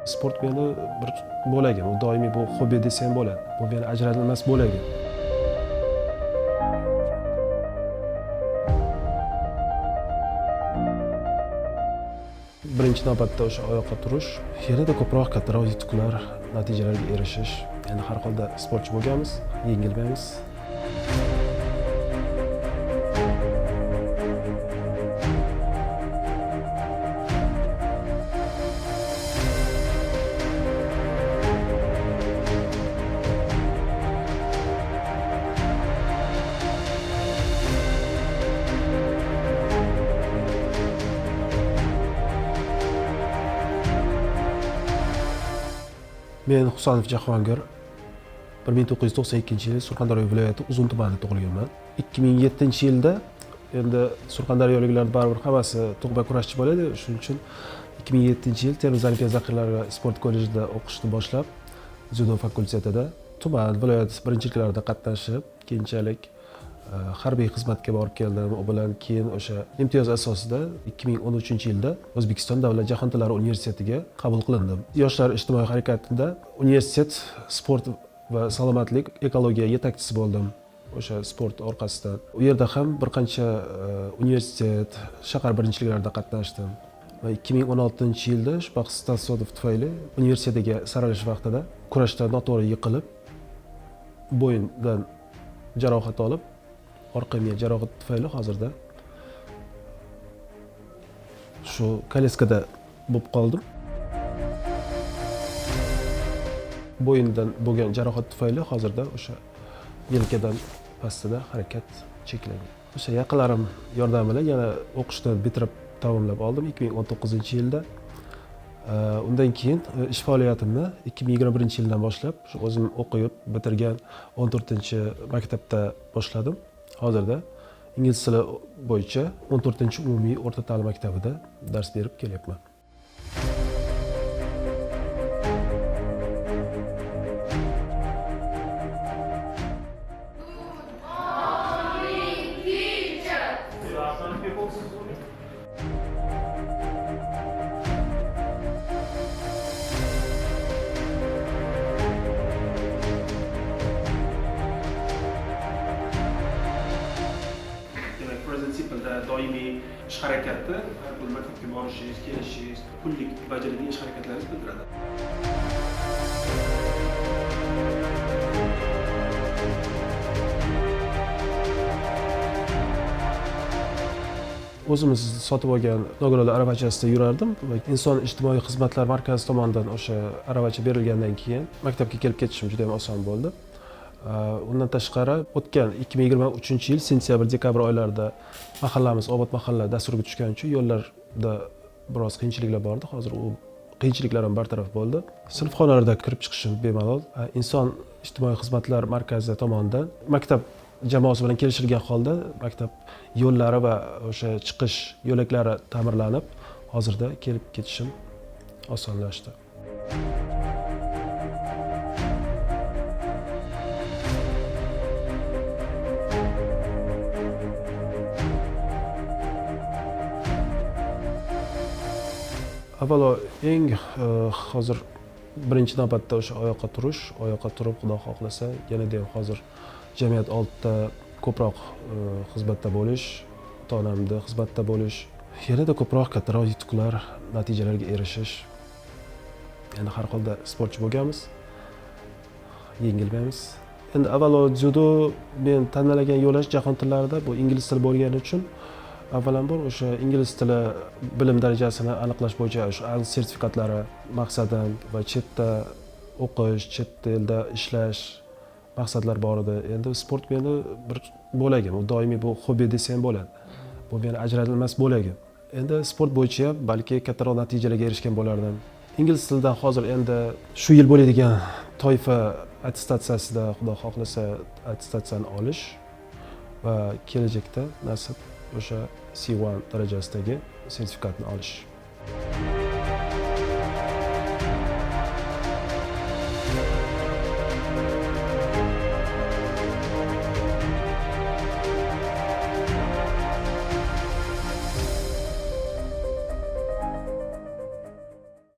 Sport meni bir bo'lagim, u doimiy bu hobbi desa ham bo'ladi. Bu meni ajralmas bo'lagim. Birinchi navbatda o'sha oyoqqa turish, yanada ko'proq kattaroq yutuqlar, natijalarga erishish. Endi har holda sportchi bo'lganmiz, yengilmaymiz. Men Husanov Jahongir 1992-yili Surxondaryo viloyati Uzun tumanida tug'ilganman. 2007-yilda endi Surxondaryoliklar baribir hammasi tug'ma kurashchi bo'ladi. Shuning uchun 2007-yil Termiz Olimpiya zaxiralari sport kollejida o'qishni boshlab, dzyudo fakultetida tuman, viloyat birinchiliklarida qatnashib, keyinchalik harbiy xizmatga borib keldim. U bilan keyin o'sha imtiyoz asosida 2013-yilda O'zbekiston Davlat jahon tillari universitetiga qabul qilindim. Yoshlar ijtimoiy harakatida universitet sport va salomatlik ekologiya yetakchisi bo'ldim. O'sha sport orqasidan. U yerda ham bir qancha universitet, shahar birinchiliklarida qatnashdim. Va 2016-yilda shu baxtsiz tasodif tufayli universitetga saralash vaqtida kurashda noto'g'ri yiqilib, bo'yindan jarohat olib, orqa miya jarohati tufayli hozirda shu koleskada bo'lib qoldim. Bo'yindan bo'lgan jarohat tufayli hozirda o'sha yelkadan pastida harakat cheklangan. O'sha yaqinlarim yordami bilan yana o'qishni bitirib tamomlab oldim 2019-yilda. Undan keyin ish faoliyatimni 2021-yildan boshlab shu o'zim o'qib bitirgan 14-maktabda boshladim. Hozirda ingliz tili bo'yicha 14-umumiy o'rta ta'lim maktabida dars berib kelyapman. Demak, present simple'da doimiy ish harakati, har kun maktabga borishingiz, kelishingiz, kunlik bajaradigan ish harakatlaringiz bildiradi. O'zimiz sotib olgan nogironlar aravachasida yurardim va inson ijtimoiy xizmatlar markazi tomonidan o'sha aravacha berilgandan keyin maktabga kelib ketishim juda ham oson bo'ldi. Undan tashqari o'tgan 2023-yil sentyabr dekabr oylarida mahallamiz Obod mahalla dasturiga tushgani uchun yo'llarda biroz qiyinchiliklar bor edi. Hozir u qiyinchiliklar ham bartaraf bo'ldi. Sinfxonalarda kirib chiqishim bemalol. Inson ijtimoiy xizmatlar markazi tomonidan maktab jamoasi bilan kelishilgan holda maktab yo'llari va o'sha chiqish yo'laklari ta'mirlanib, hozirda kelib ketishim osonlashdi. Avvalo eng hozir birinchi navbatda o'sha oyoqqa turish, oyoqqa turib, Xudo xohlasa, yanada ham hozir jamiyat oldida ko'proq xizmatda bo'lish, ota-onamda xizmatda bo'lish, yanada ko'proq kattaroq yutuqlar, natijalarga erishish. Endi har holda sportchi bo'lganmiz, yengilmaymiz. Endi avvalo dzyudo men tanlagan yo'nalish jahon tillarida bu ingliz tili bo'lgani uchun avvalambor o'sha ingliz tili bilim darajasini aniqlash bo'yicha o'sha IELTS sertifikatlari maqsadim va chetda o'qish, chet elda ishlash maqsadlar bor edi. Endi sport meni bir bo'lagim, u doimiy bu hobbi desa ham bo'ladi. Bu meni ajralmas bo'lagim. Endi sport bo'yicha ham balki kattaroq natijalarga erishgan bo'lardim. Ingliz tilidan hozir endi shu yil bo'ladigan toifa attestatsiyasida Xudo xohlasa attestatsiyani olish va kelajakda nasib o'sha C1 darajasidagi sertifikatni olish.